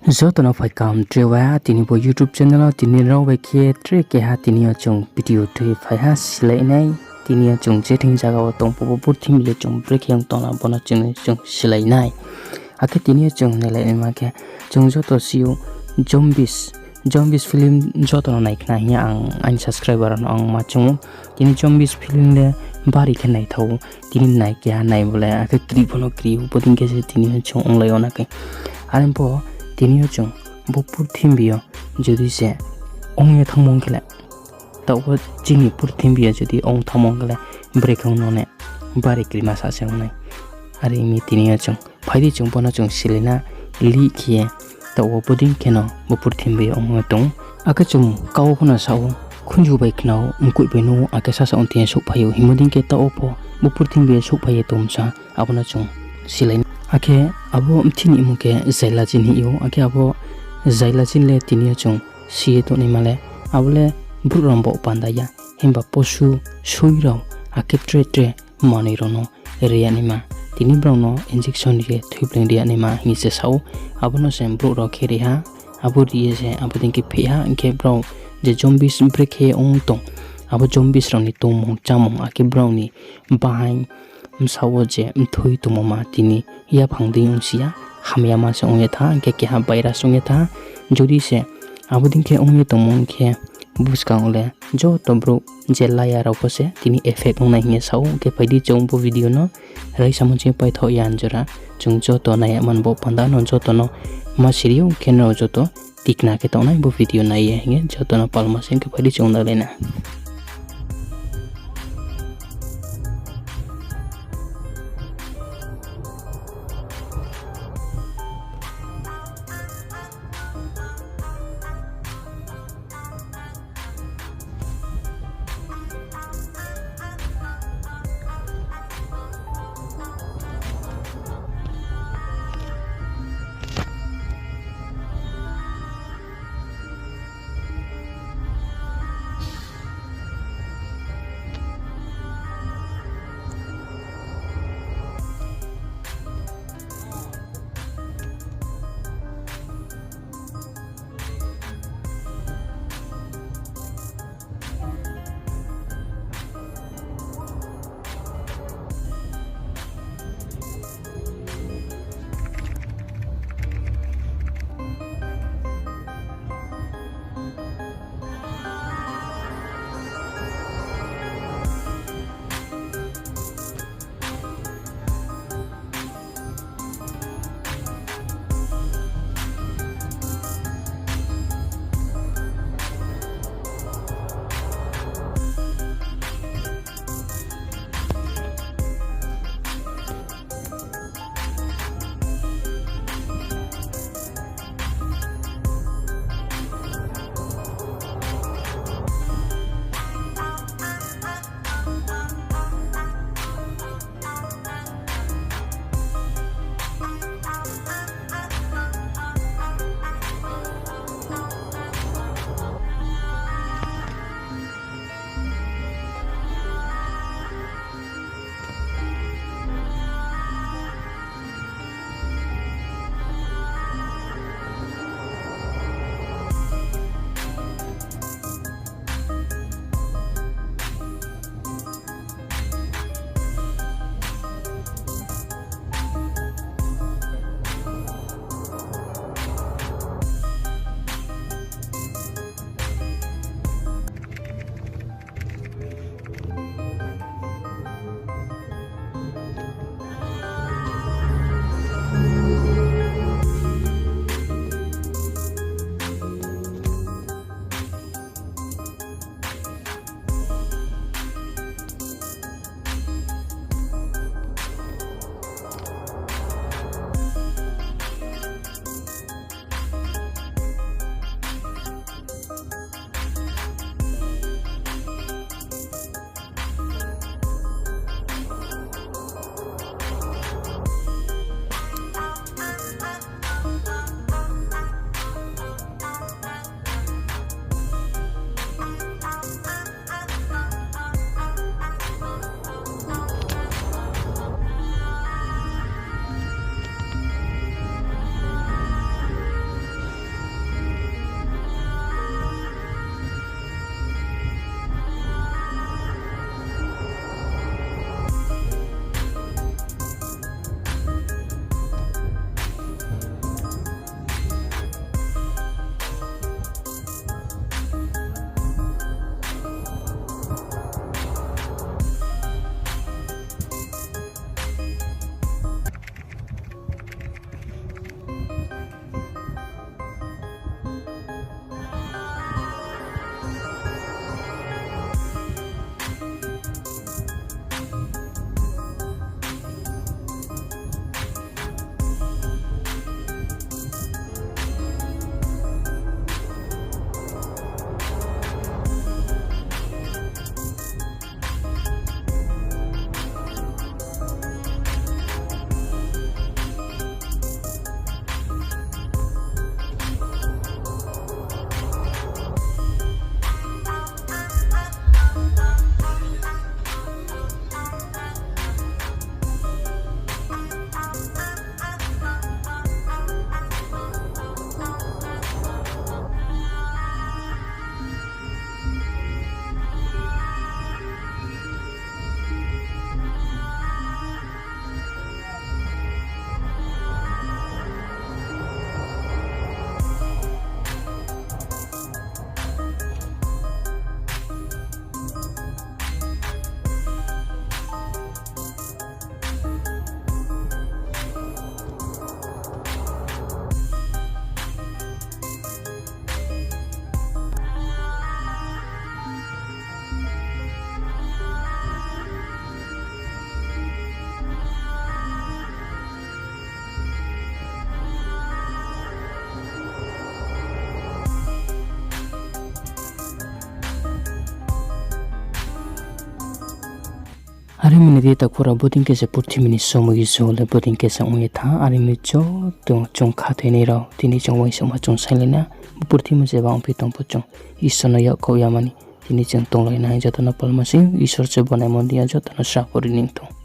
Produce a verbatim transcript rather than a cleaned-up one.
Joto no phai kaham tre wa, tini bo YouTube channel wo tini rao bai khe tre keha tini yo chung video thui phai ha silai nai. Tini yo chung je thing zaga wo tong pho bo purthimbi le chung brekhe ong tong na bo no chung, chung silai nai. Akhe tini yo chung nailai naima khe chung joto si ou zombies, zombies film joto no nai khna hing ye ang aini subscriber rao no ang ma chung ou. Tini zombies film le bari khe naithao ou. Tini nai keha nai bo le akhe kri pho no kri ou, bodei khe se tini yo chung onglai yo na khe. Are pho tini yo chung bo purthimbi yo jodi se ong ye thanngmo ong khe le, taoh wo chini purthimbi yo jodi ong thanngmo ong khe le, brekhe ong no ne bari krima sa se ong nai. Are mi tini yo chung phai di chung bo no chung silai na, lih khe ye, taoh wo bodei khe no bo purthimbi yo ong ye tong ou. Akhe chung kau pho no sa ou, khunju bai khna ou, mkoih bai nuh ou, akhe sasa ong thing ye souhphai ou, hingmo dei khe taoh wo pho bo purthimbi yo souhphai ye tong sa, abo no chung silai na. Akhe abo mthi ni mmung khe xylogen hing ou, akhe abo xylogen le tini yo chung si ye tongnaima le, abo le brouh rao baoh panda ya, himba posu, soi rao, akhe tre tre manoi rao no ri ya naima, tini brao no injection ri ye thoipleing ri ya naima hing se sa ou. Abo no se brouh rao khe ri ha, abo ri ye se abo dei khe pheh ha, hing khe brao je zombies brekhe ong tong, abo zombies rao ni tongmung chámung akhe brao ni bahaing bsaoh wo je mthoi tongmo ma tini yaphang dei ongsi ya, hamyama se ong ye tha, hing khe keha virus ong ye tha. Jodi se abo dei khe ong ye tongmo ong khe, buskang wo le joto brouh je laya rao pho se tini effect ong nai hing ye sa ou. Hing khe phai di chung bo video no raisamo chini paithaoh ya jora, chung joto nai ya man bo panda no joto no ma siri ou, hing khe nrao joto tikna khe tongnai bo video nai ye hing ye joto no palma se, hing khe phai di chung nailai na. Are mi ni di takhu rao, bodei khe se purthimbi ni somoi yo le bodei khe se ong ye thanng, are mi joto chung khathoinai rao, tini chung uaingsouhma chung sainglai na, bo purthimbi jeba ongphi tong pho chung Isor no yakkhauh yama ni tini chung tonglai nai, joto no palma sing Isor se bo naimo di ya joto no srabo ri ni thou.